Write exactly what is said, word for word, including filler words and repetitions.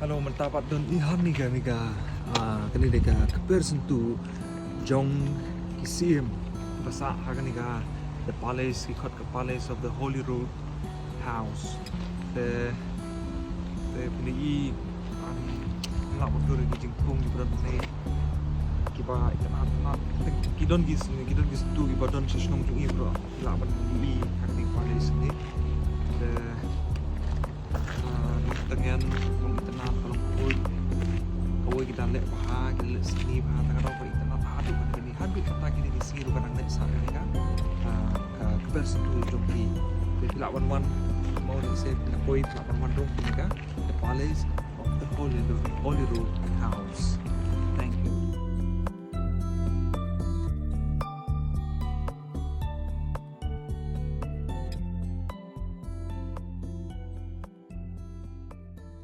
Hello, mynta pat don i ha kane ka, kane ka, ah, kane ka kper syntu jong ki siem ba sah ha kane ka, the palace, ki khot ka Palace of the Holyrood House. Te, te phi i, um, la ba dur ki jingthung ki ba don ne, ki ba itynnad, ki don ki, ki don ki syntu ki ba don sha shnong jong i bro. La ban i ha kane ka palace ne. Te, ah, nongtngen, nongtngen, ka long khuid. Kawei ki da leh bha, ki leh sngi bha, tang ka dei ba itynnad haduh kane kane, haduh kata kine ki sngi ruh ka dang leh sah kane ka, ah, ka kper syntu jong ki. Te phi lah ban wan, mo ne se phi lah poi, phi lah ban wan ruh kane ka, the Palace of the Holyrood, Holyrood House.